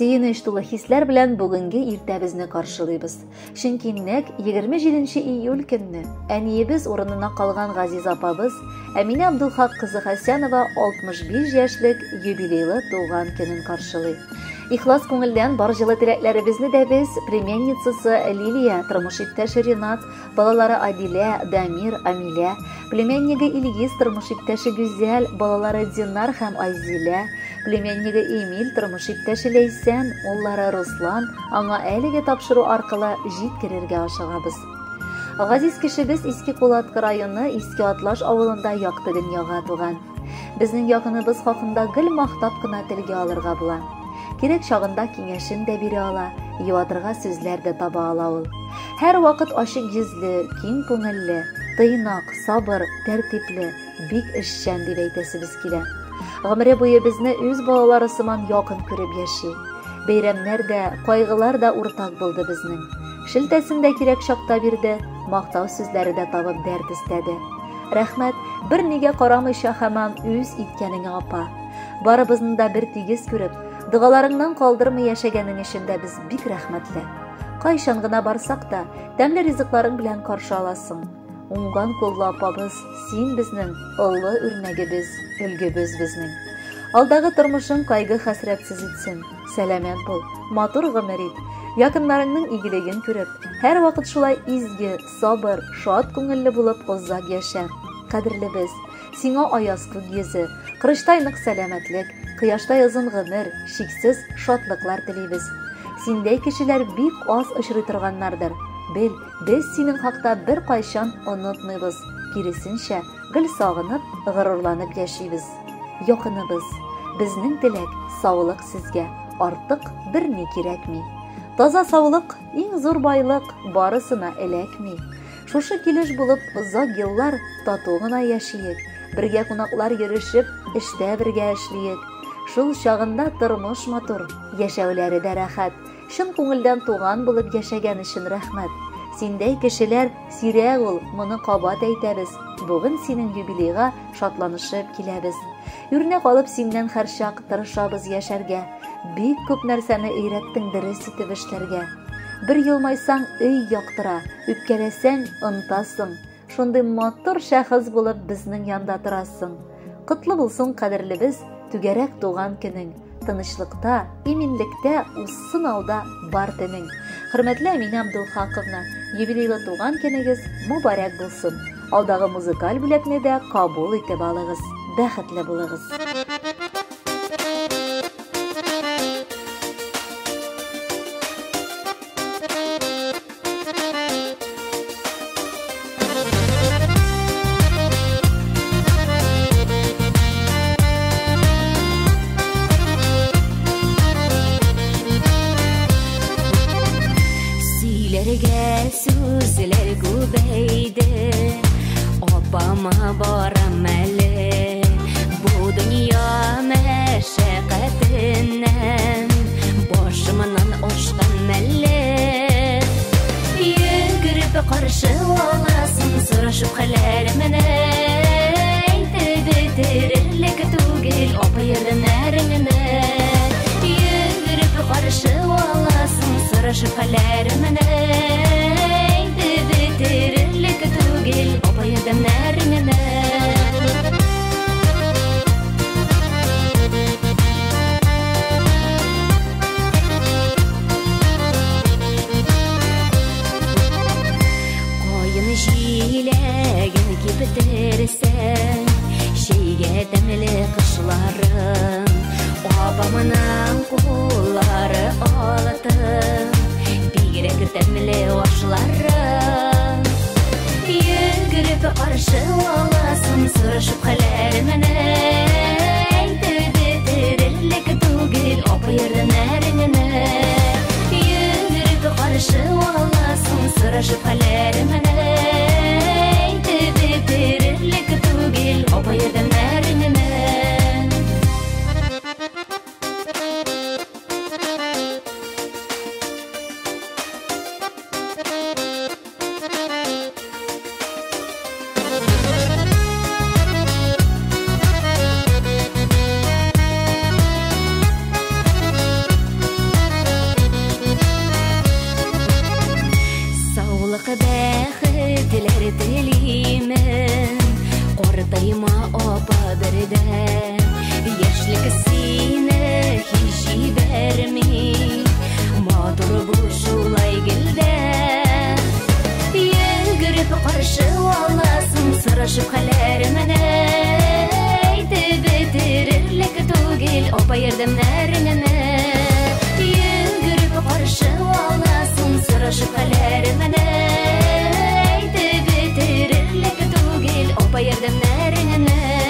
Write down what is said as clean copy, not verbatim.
Сөенеч тулы хисләр белән бүгенге иртәбезне каршылыйбыз. Чөнки нәкъ 27 июль көнне әниебез урынына калган газиз апабыз Әминә Абдулхак кызы Хәсәнова 65 яшьлек юбилейлы туган көнен каршылый. Ихлас күңелдән бар җылы теләкләребезне дә без племянницасы Лилия, тормыш иптәше Ренат, балалары Адилә, Дамир, Амилә, племяннигы Илгиз, тормыш иптәше Гүзәл, балалары Динар һәм Айзилә, племяннигы Эмиль, тормыш иптәше Ләйсән, уллары Руслан, аңа әлеге тапшыру аркылы җиткерергә ашыгабыз. Газиз кешебез Иске Кулаткы районы Иске Атлаш авылында якты дөньяга туган. Безнең якыныбыз хакында гел мактап кына телгә алырга була. Кирәк чагында киңәшен дә бирә ала, юатырга сүзләр дә таба ала ул. Һәрвакыт ачык йөзле, киң күңелле, тыйнак, сабыр, тәртипле, бик эшчән дип әйтәсебез килә. Гомере буе безне үз балалары сыман якын күреп яши. Бәйрәмнәр дә, кайгылар да уртак булды безнең. Шелтәсен дә кирәк чакта бирде, мактау сүзләре дә табып дәрт өстәде. Рәхмәт, бер нигә карамыйча һаман үз иткәнеңә апа. Барыбызны да бер тигез күреп, догаларыңнан калдырмый яшәгәнең өчен дә без бик рәхмәтле. Кайчан гына барсак та, тәмле ризыкларың белән каршы аласың. Уңган куллы апабыз, син безнең олы үрнәгебез, өлгебез безнең. Алдагы тормышың кайгы-хәсрәтсез үтсен. Сәламәт бул, матур гомер ит. Якыннарыңның игелеген күреп, һәрвакыт шулай изге, сабыр, шат күңелле булып озак яшә. Кадерлебез, сиңа аяз күк йөзе, корычтай нык сәламәтлек, кояштай озын гомер, чиксез шатлыклар телибез. Синдәй кешеләр бик аз очрый торганнардыр. Бел, без синең хакта беркайчан онытмыйбыз, киресенчә, гел сагынып, горурланып яшибез. Якыныбыз, безнең теләк, саулык сезгә, артык берни кирәкми. Таза саулык, иң зур байлык, барысына эләкми. Шушы килеш булып озак еллар тату гына яшиек, бергә кунаклар йөрешеп, эштә бергә эшлиек. Шул чагында тормыш матур, яшәүләре дә рәхәт. Чын күңелдән туган булып яшәгән өчен рәхмәт. Синдәй кешеләр сирәк ул, моны кабат әйтәбез. Бүген синең юбилейга шатланышып киләбез. Үрнәк алып синнән һәрчак тырышабыз яшәргә. Бик күп нәрсәне өйрәттең дөрес итеп эшләргә. Бер елмайсаң, өй яктыра, үпкәләсәң, онтасың. Шундый матур шәхес булып безнең янда торасың. Котлы булсын, кадерлебез, түгәрәк туган көнең. Тынычлыкта, иминлектә узсын алда бар төнең. Хөрмәтле Әминә Абдулхаковна, юбилейлы туган көнегез мөбарәк булсын. Алдагы музыкаль бүләкне дә кабул итеп алыгыз. Бәхетле булыгыз. Сөйләргә сүзләр күбәйде, апама барам әле. Бу дөнья мәшәкатеннән башымнан ашкан мәле. Йөгереп каршы аласың, сорашып хәлләремне. Әйтеп бетерерлек түгел апа ярдәмнәреңне. Йөгереп каршы аласың, сорашып хәлләремне. Әйтеп бетерерлек түгел апа ярдәмнәреңне. Каен җиләген киптерсәң, чәйгә тәмле кышларын, апамның куллары алтын, бигрәк тәмле ашларын. Йөгереп каршы аласың, сорашып хәлләремне. Әйтеп бетерерлек түгел апа ярдәмнәреңне. Йөгереп каршы аласың, сорашып хәлләремне. Әйтеп бетерерлек түгел апа ярдәмнәреңне. дә. Яшьлек сине һич җибәрми, матур бу шулай гелдә. Йөгереп каршы аласың, сорашып хәлләремне. Әйтеп бетерерлек түгел апа ярдәмнәреңне. Йөгереп каршы аласың, сорашып хәлләремне. Әйтеп бетерерлек түгел апа ярдәмнәреңне.